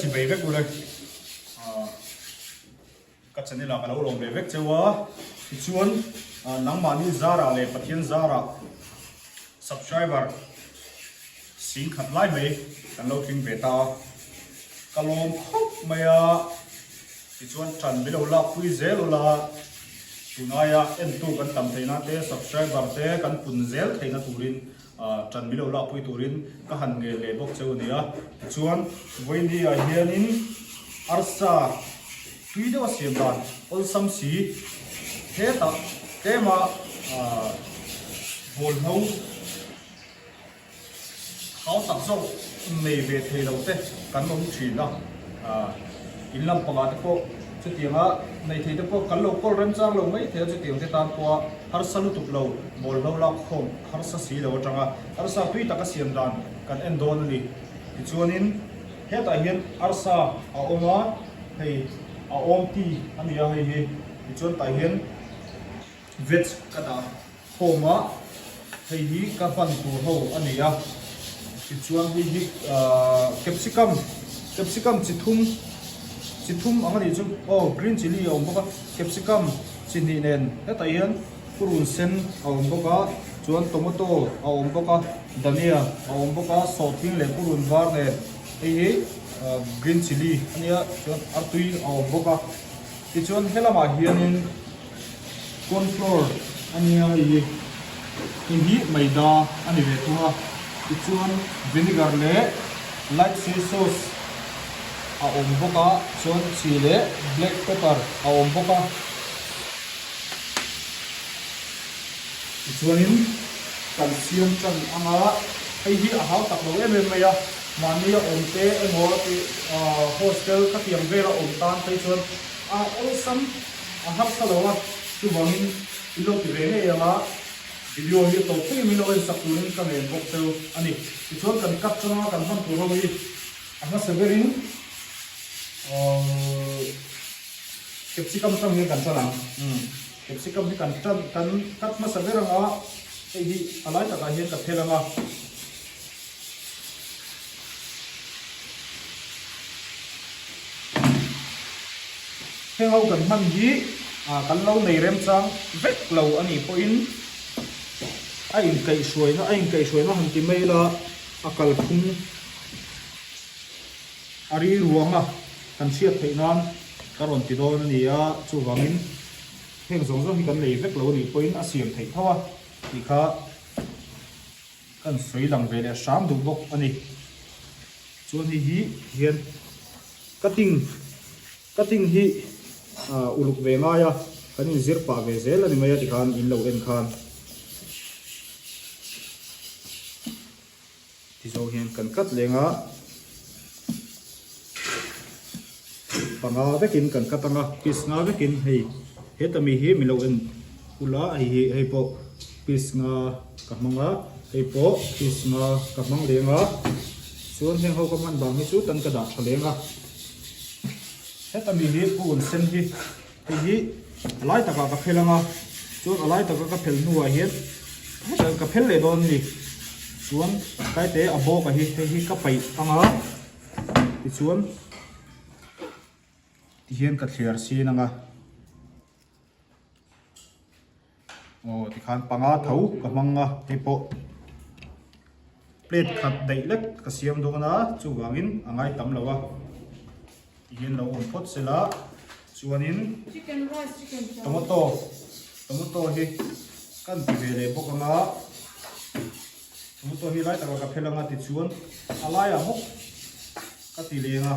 Chibai vek ule. Ka channel ah ka lo lawm ve vek cheu a, tichuan nangmahni zarah leh Pathian zarah subscriber sing khat lai mai kan lo tling ve ta a, ka lawm khawp mai a, tichuan tan milo lakpui zel ula, tunaia entu kan tam theihna te subscriber te kan pun zel theihna turin Ṭan milo lakpui turin ka han ngel leh bawk cheu a ni a. Tichuan, vawiini ah hianin arsa tui deuh a siam dan awlsam si hetah tlema bawlhlo hau tak zawk nei ve thei lo te kan awm thin a. In lam pangah te pawh chutianga nei thei te pawh kan lo kawl remchang lo mai thei a, chutiang te tan pawha harsa lutuk lo bawlhlo lak khawm harsa si lo atanga arsa tui taka siam dan kan en dawn a ni. Tichuanin hetah hian arsa a awm a, hei a awm ti a ni a hei hi, tichuan tah hian veg ka dah. Home a hei hi ka hman tur ho a ni a, tichuan hei hi capsicum capsicum chi thum chi thum ang a nih chu aw green chilli a awm bawk a capsicum chi hnih nen hetah hian purun sen a awm bawk a chuan tomato a awm bawk a dania a awm bawk a sawhthing leh purun var nen hei hi green chilli a nia chuan artui a awm bawk a tichuan helamah hianin. Corn flour a nia hei hi, hei hi maida a ni ve thung a, tichuan vinegar leh light soy sauce a awm bawk a, chuan chi leh black pepper a awm bawk a. Tichuanin kan siam tan anga hei hi a hau tak lo em em mai a, mahni a awm te emaw tih hostel khatiang vela awm tan phei chuan a awlsam. A harsa lo a, chuvangin i lo ti ve ngei ang a, video hi a tawp thlengin min lo en sak turin ka ngen bawk cheu a ni. Tichuan kan cut changa kan hman tur ho hi a hmasa berin capsicum tang hian kan tan ang. Capsicum hi kan tan kan cut hmasa ber ang a, hei hi a lai takah hian ka phel ang a. Heng ho kan hman hi kan lo nei remchang vek lo a nih pawhin a inkaihhruaina a inkaihhruaina han ti mai ila a kalphung a ri ruang a kan hriat theih nan ka rawn ti dawn a ni a, chuvangin heng zawng zawng hi kan nei vek lo a nih pawhin a siam theih tho a tih kha. Kan sawi lang ve leh hram duh bawk a ni. Chuan hei hi hian cutting cutting hi uluk ve ngai a, kan inzir pah ve zel a ni mai a tikhan in lo en khan. Tizo hian kan cut leng a, panga vekin kan cut ang a, piece nga vekin hei heta mi hi min lo en ula hei hi hei pawh piece nga ka hmang a, hei pawh piece nga ka hmang leng a, chuan heng ho ka hman vang hi chu tan ka dah tha leng a, heta mi hi purun sen hi. Hei hi a lai takah ka phel ang a, chuan a lai taka ka phel hnuah hian hetah ka phel leh dawn a ni. Chuan tlaite a bawk a hi hei hi ka paih ang a, tichuan tihian ka thliar sin ang a. Aw tikhan panga tho ka hmang a hei pawh plate khat daih lek ka siam dawn a chuvangin a ngai tam lo a tihian lo awm phawt sela chuanin tomato tomato hi kan ti ve leh bawk ang a tomato hi lai takah ka phel ang a tichuan a laiah bawk ka ti leng a.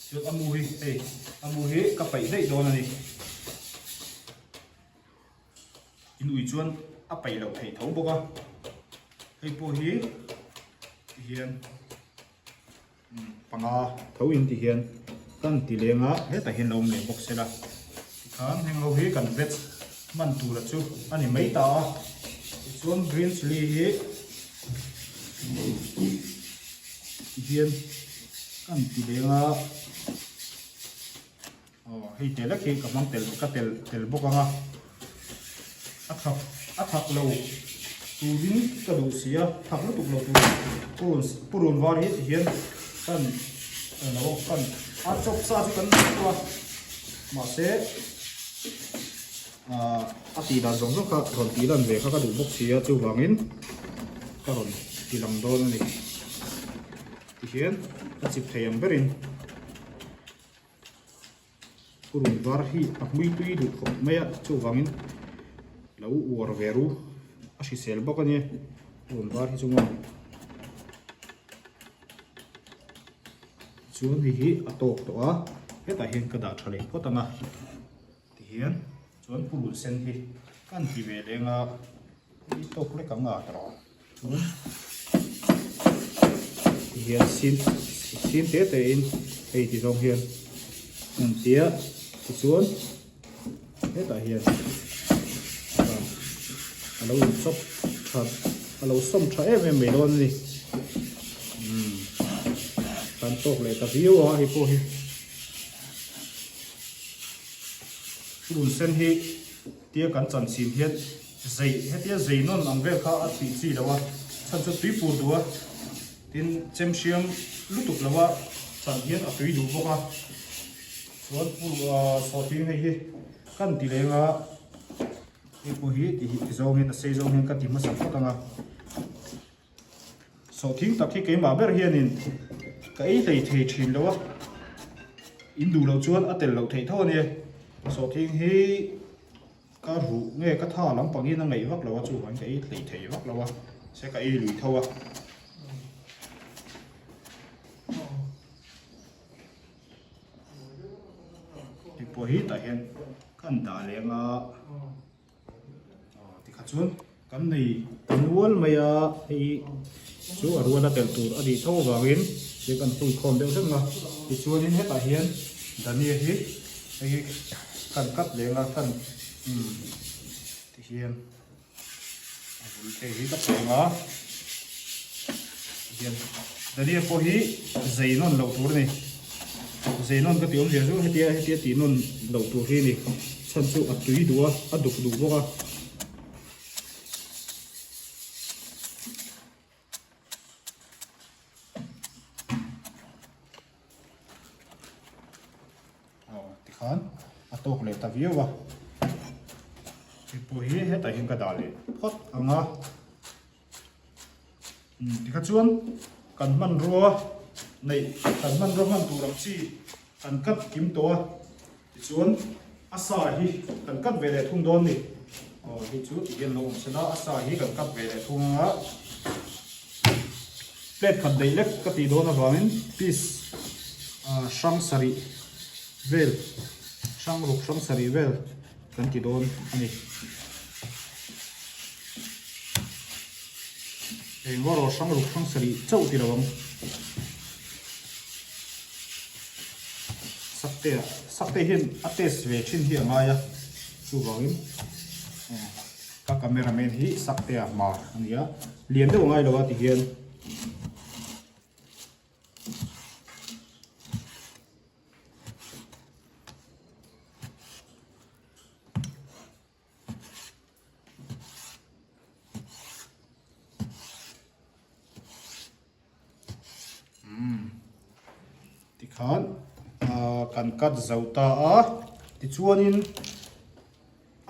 Chuan a mu hi hei a mu hi ka paih daih dawn a ni. In ui chuan a paih loh theih tho bawk a. Hei pawh hi ti hian panga tho in ti hian kan ti leng a hetah hian lo awm leh bawk sela. Tikhan heng ho hi kan veg hman tura chu a ni mai ta a. Tichuan green chilli hi Tihian kan ti leng a, aw hei tel lek hi ka hmang tel ka tel tel bawk ang a, a thak a thak lo turin ka duh si a, thak lutuk lo turin purun purun var hi tihian. Kan lo kan a chawp sa chu kan nei tawh a mahse ah a tih dan zawng zawng kha rawn tih lan ve kha ka duh bawk si a chuvangin ka rawn ti lang dawn a ni tihian a chip thei ang berin Purun var hi a hmui tui duh khawp mai a, chuvangin lo uar ve ru a hrisel bawk a nia purun var hi chu maw. Chuan hei hi a tawk tawh a, hetah hian ka dah tha leh phawt ang a, tihian chuan purun sen hi ka han ti ve leng a, hei tawk lek ang a tawh. Chuan tihian sin sin te te in hei ti zawng hian an tia tichuan hetah hian a lo in chawp tha a lo sawm tha em em mai dawn a ni umm kan tawk leh ta viau a hei pawh hi purun sen hi tia kan chan chhin hian Zei, hetia zei nawn ang vel kha a thih chi lo a, chhan chu tui pur duh a, tin chem hriam lutuk lo a chan hian a tui duh bawk a, chuan pur sawhthing hei hi kan ti leng a, hei pawh hi ti hi ti zawng hian a sei zawng hian ka ti hmasa phawt ang a, sawhthing tak hi keimah ber hianin ka ei hlei thei thin lo a, in duh loh chuan a tel loh theih tho a nia, sawhthing hi. Ka ruh nge ka tha lampangin a ngaih vak lo a chuvangin ka ei hlei thei vak lo a se ka ei lui tho a. Hei pawh hi tah hian kan dah leh anga tikha chuan kan nei ta nual mai a hei chu a ruala telh tur a nih tho avangin hei kan hui khawm deuh hlek a tichuanin hetah hian dhania hi hei hi kan cut leng a kan umm tihian a bul te hi ka pheng a tihian dhania pawh hi zei nawn loh tur a ni zei nawn ka tih awmzia chu hetia hetia tih nawn loh tur hi a ni chhan chu a tui duh a a duk duh bawk a. Aw tikhan a tawk leh ta viau a hei pawh hi hetah hian ka dah leh phawt ang a umm tikha chuan kan hmanrua neih kan hmanrua hman tur ang chi kan cut kim tawh a. Tichuan a sa hi kan cut ve leh thung dawn ni. Aw hei chu ti hian lo awm se la, a sa hi kan cut ve leh thung anga plate khat daih lek ka tih dawn avangin piece hrang sarih vel hrang ruk hrang sarih vel kan ti dawn a ni. Eng erawh hrang ruk hrang sarih chauh ti lo ang. Sakte ah sakte hian a test ve thin hi a ngai a chuvangin ka camera man hi sakte ah hma a ni a lian deuh a ngai lo a tihian. Tikhan kan cut zo ta a tichuanin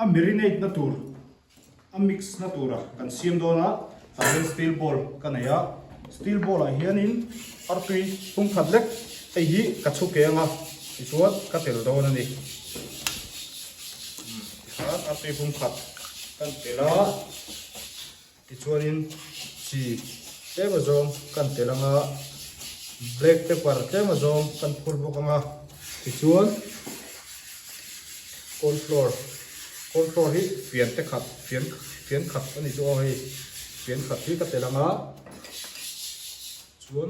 a marinate na tur a mix na tura kan siam dawn a tah hian steel bowl ka nei a steel bowl ah hianin artui pum khat lek hei hi ka chhu ke anga tichuan ka tel dawn a ni tikhan artui pum khat kan tel a. Tichuanin chi tlem azawng kan tel anga black pepper tlem azawng kan phur bawk anga tichuan corn flour corn flour hi fian te khat fian fian khat a ni chu aw hei fian khat hi ka tel anga chuan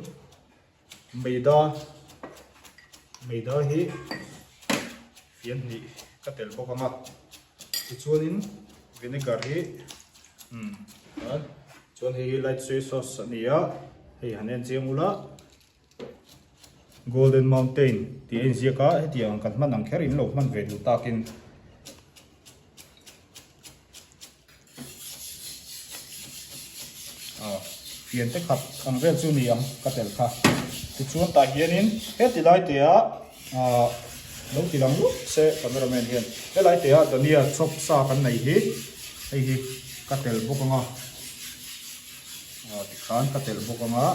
maida maida hi fian hnih ka tel bawk anga tichuanin vinegar hi umm chuan hei hi light soy sauce a ni a hei han en chiang ula golden mountain tih a inziak a hetiang kan hman ang kher in lo hman ve duh takin. Aw fian te khat ang vel chu ni ang ka tel kha. Tichuan tah hianin heti lai te ah ahh lo ti lang lup se cameraman hian helai te ah dhania chop sa kan nei hi hei hi ka telh bawk ang a ah tikhan ka telh bawk ang a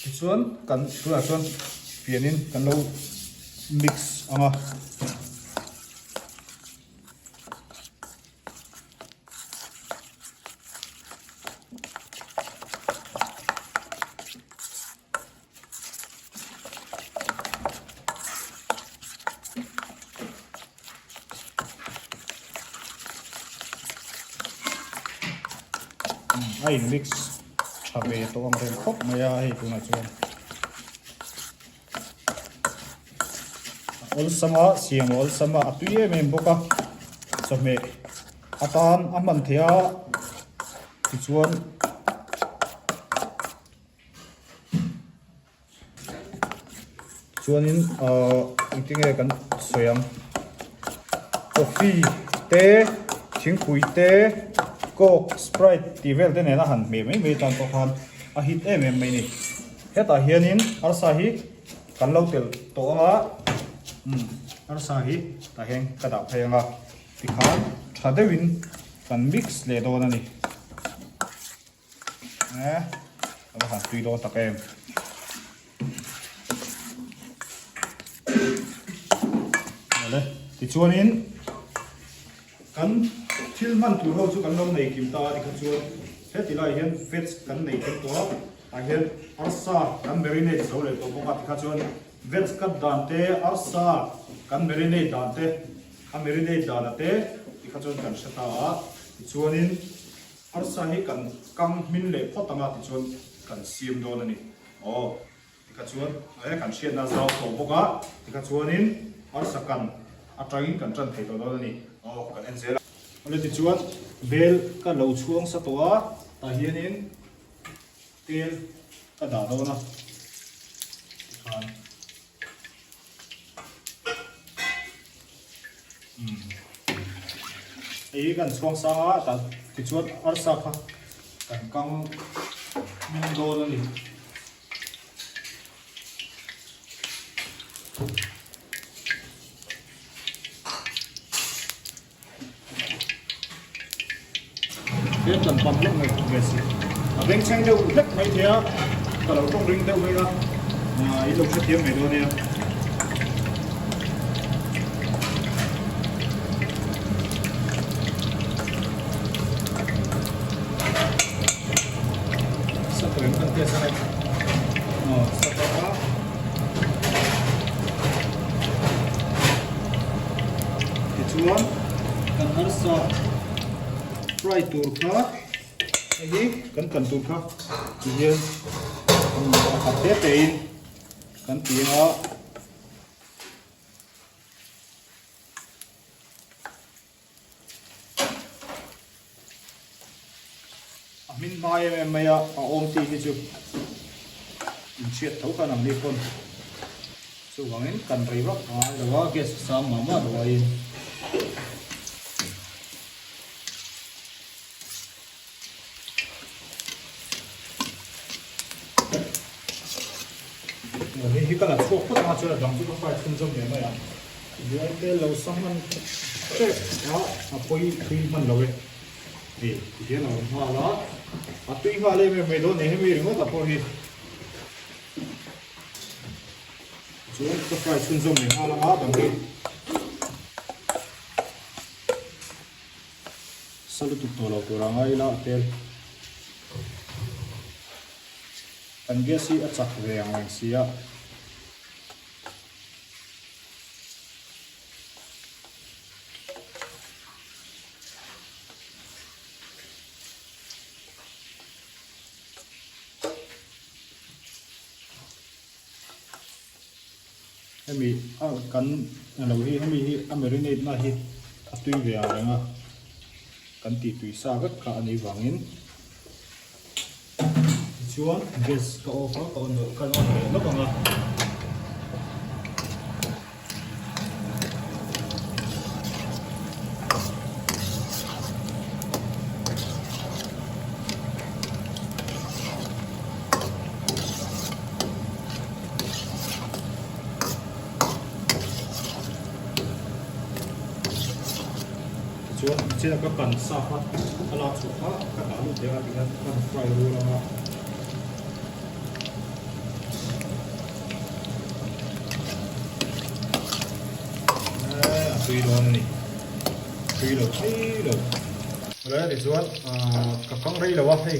tichuan kan tunah chuan fianin kan lo mix ang a. A in mix tha ve tawh ang reng khawp mai a hei tunah chuan a awlsam a siam a awlsam a a tui em em bawk a chawhmeh atan a hman theih a tichuan Chuanin ahh engtinge kan sawi ang coffee te thingpui te coke sprite tih vel te nena han hmeh mai mai tan pawh khan a hit em em mai a ni hetah hianin arsa hi kan lo telh tawh ang a umm arsa hi tah hian ka dah phei ang a tikhan tha deuhin kan mix leh dawn a ni. Eh, a va han tui dawn tak em. Awle, tichuanin kan thil hman tur ho chu kan lo nei kim ta a tikha chuan heti lai hian veg kan nei kim tawh a, tah hian arsa kan marinate zo leh tawh bawk a tikha chuan veg cut dan te arsa kan marinate dan te a marinate dan a te tikha chuan kan hre ta a tichuanin Arsa hi kan kang hmin leh phawt anga tichuan kan siam dawn a ni. Aw, tikha chuan eh kan hriatna a zau tawh bawk a, tikha chuanin arsa kan atangin kan tan thei tawh dawn a ni. Aw, kan en zel a. Awle tichuan bel ka lo chhuang sa tawh a, tah hianin tel ka dah dawn a, tikhan. Hei hi kan chhuang sang a tah tichuan arsa kha kan kang hming dawn a ni. Tlem kan pam hlek mai ve si. A bengchheng deuh hlek mai thei a, ka lo tawng ring deuh mai a, in lo hrethiam mai dawn nia. Sakawr kan test a aw sakawr a. Tichuan kan arsa fry tur kha hei hi kan kan tur kha tihian a khat te te in kan ti ang a. A hmin hma em em mai a, a awm tih hi chu inhriat tho khan ang ni pawn. Chuvangin kan rei vak a ngai lo a, gas a sang mah mah lo aiin. Hei hi ka la chhuak phawt anga chuan a dang chu ka fry chhunzawm leh mai ang. Buai te lo sa hman tep a, a pawi thui hman lo e. Hei ti hian a awm nghal a, a tui nghal em em mai dawn nen hemi ringawt ah pawh hi. Chuan ka fry chhunzawm leh nghal anga dang hi. Sa lutuk tawh lo tur a ngai ila a tel. Kan gas hi a chak ve ang reng si a. Hemi a kan lo hi hemi hi a marinate na hi a tui ve ang reng a kan tih tui sa vek kha a nih vangin tichuan gas ka off a ka on kan on leh lawk ang a. Nichina ka kan sa kha ka lak chhuah kha ka dah lut leh a tikhian ka han fry rual ang a. A tui dawn a ni. Tui lo thei lo. Awle tichuan ka kang rei lo a hei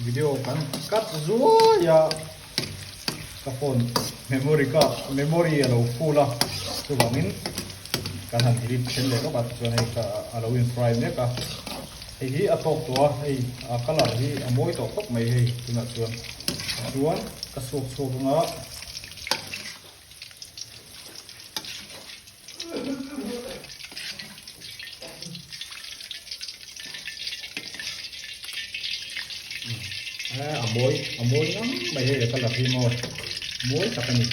video kan cut zuai a ka phone memory card memory a lo full a chuvangin kan han edit then leh lawk a tichuan hei ka a lo in fry mek a hei hi a tawk tawh a hei a colour hi a mawi tawh khawp mai hei tunah chuan chuan ka suak chhuak anga. A mawi a mawi ngam mai hei a colour hi maw mawi tak a ni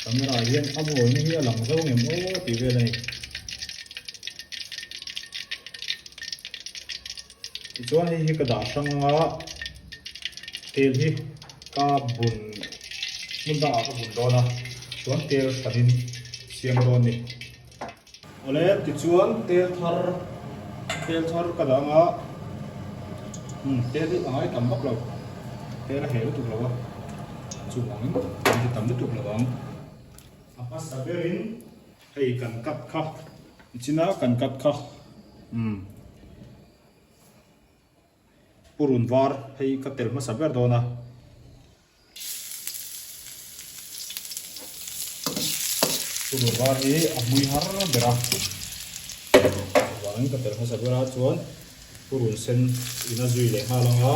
camera ah hian a mawina hi a lang zo ngem aw tih vel a ni. Tichuan hei hi ka dah hrang anga tel hi ka bun hmun dangah ka bun dawn a chuan tel hranin siam dawn a ni. Awle tichuan tel thar tel thar ka dah anga umm tel hi a ngai tam vak lo tel a heh lutuk lo a chuvangin kan ti tam lutuk lo ang. A hmasa berin Hei kan cut kha nichina kan cut kha umm purun var hei ka tel hmasa ber dawn a. Purun var hi a hmui har ber a chuvangin ka tel hmasa ber a chuan purun sen in a zui leh nghal ang a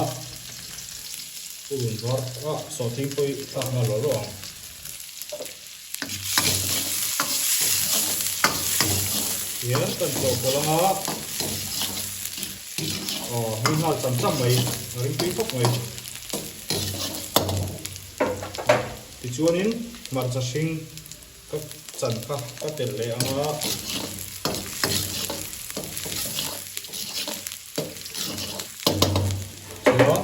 purun var ah sawhthing pawh hi thlak nghal rawh rawh ang. Hian kan chawhpawlh anga aw hmui nghal cham cham mai a ring tui khawp mai tichuanin hmarcha hring ka chan kha ka telh leh anga chuan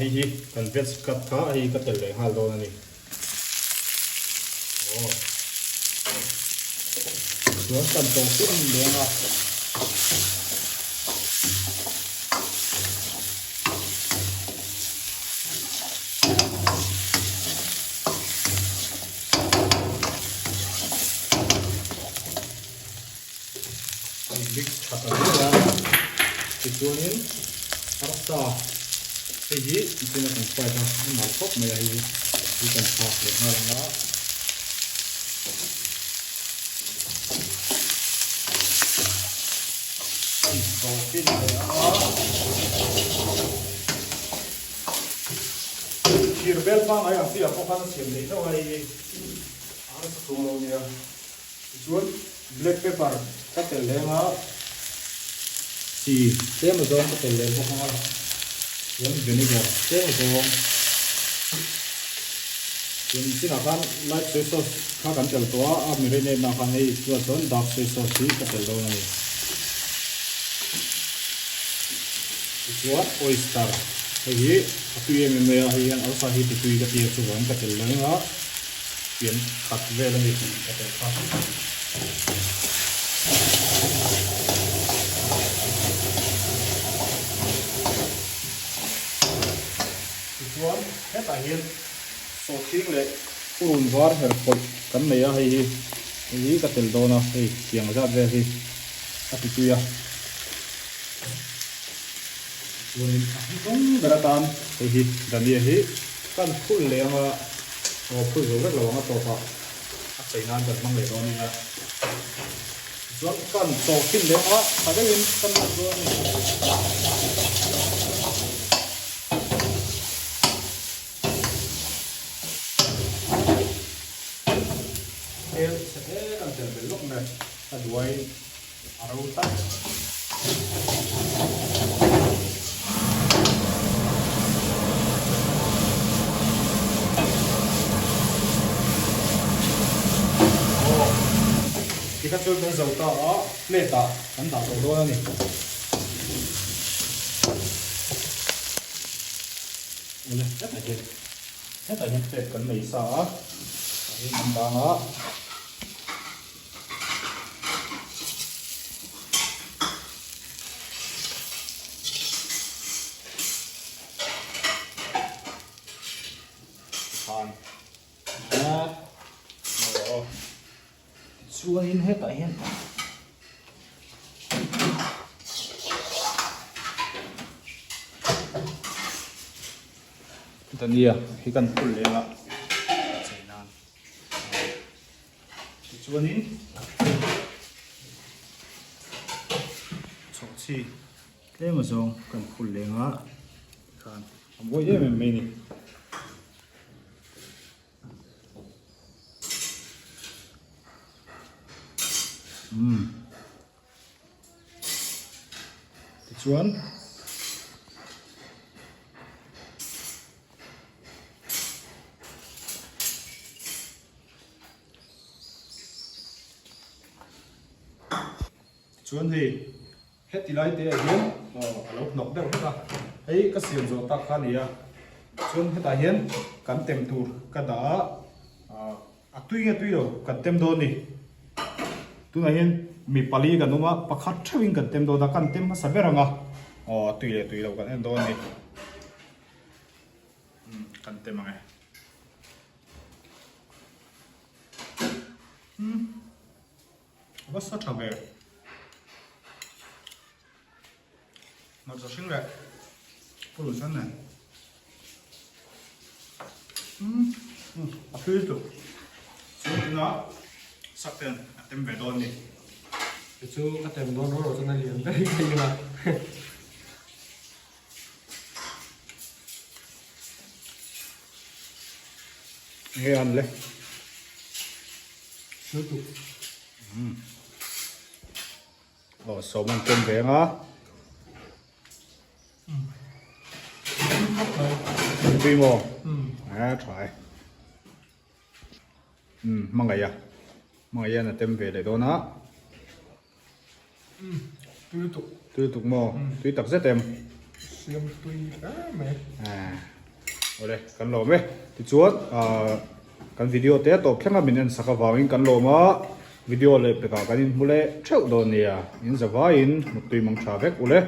hei hi kan veg cut kha hei ka telh leh nghal dawn a ni. Chuan kan tawh chiah a ni leng a. Kan mix tha ta viau a, tichuanin arsa hei hi nichina kan fry kha a nalh khawp mai a hei hi hi kan thlak leh nghal ang a. Kan chawhfin leh ang a. Thir bel pangngai ang chi ah pawh khan a siam theih hlauh a hei hi a harsa chuang lo nia. Tichuan black pepper ka telh leh anga chi tlem azawng ka telh leh bawk anga chuan vinegar tlem azawng chuan chinah khan light soy sauce kha kan telh tawh a a marinate na khan hei chuan chuan dark soy sauce hi ka telh dawn a ni tichuan oyster hei hi a tui em em mai a hei hian arsa hi ti tui ka ti a chuvangin ka telh leh anga. Pian khat vel a ni ka telh kha. Tichuan hetah hian sawhthing leh purun var her pawlh kan nei a hei hi hei hi ka tel dawn a hei tiang zat vel hi a ti tui a. Chuanin a hnuhnung ber atan hei hi Dania hi kan phul leh anga aw phul zo vek lo ang a tawpah a chei nan kan hmang leh dawn nia. Tichuan kan tawh fin leh anga tha deuhin kan nawt dawn a ni. Tel chhe te kan tel belh lawk mai a duai. A ro tlat. Aw, tikha chu kan zo ta a, plate ah kan dah tawh dawn a ni. Awle, hetah hian, hetah hian plate kan nei sa a, tah hian kan dang a. Tin hetah hian Dania hi kan phul leng a chei nan tichuanin chhawhchhi tlem azawng kan phul leng a tikhan a mawi em em mai a ni. Umm tichuan tichuan hei Heti lai te ah hian a lo hnawk deuh hlek a, hei ka siam zawh tak kha a ni a, chuan hetah hian kan tem tur ka dah a, a tui nge tui lo kan tem dawn a ni. Tunah hian mi pali kan awm a, pakhat theuhin kan tem dawn a, kan tem hmasa ber ang a, aw a tui leh tui lo kan en dawn a ni. Umm kan tem ang e. Umm. A va sa tha ve. Hmarcha hring leh purun sen nen. Umm a tui lutuk. Chuan tuna sak ten a tem ve dawn a ni. Chu chu ka tem dawn rawh rawh chuan a lian ber hi ka in a. Nge an le? Lutuk. Umm. Aw sawm an tum ve anga. Umm. Tui maw? Umm. A tha e. Umm hmangaih a. Hmangaih hian a tem ve leh dawn a. Umm tui lutuk. Tui lutuk maw? Tui tak zet em? Siam tui hle mai. Awle kan lawm e. Tichuan kan video te a tawp thleng a min en sak avangin kan lawm a, video leh pekah kan inhmu leh theuh dawn nia. In zavaiin muttui mang tha vek ule.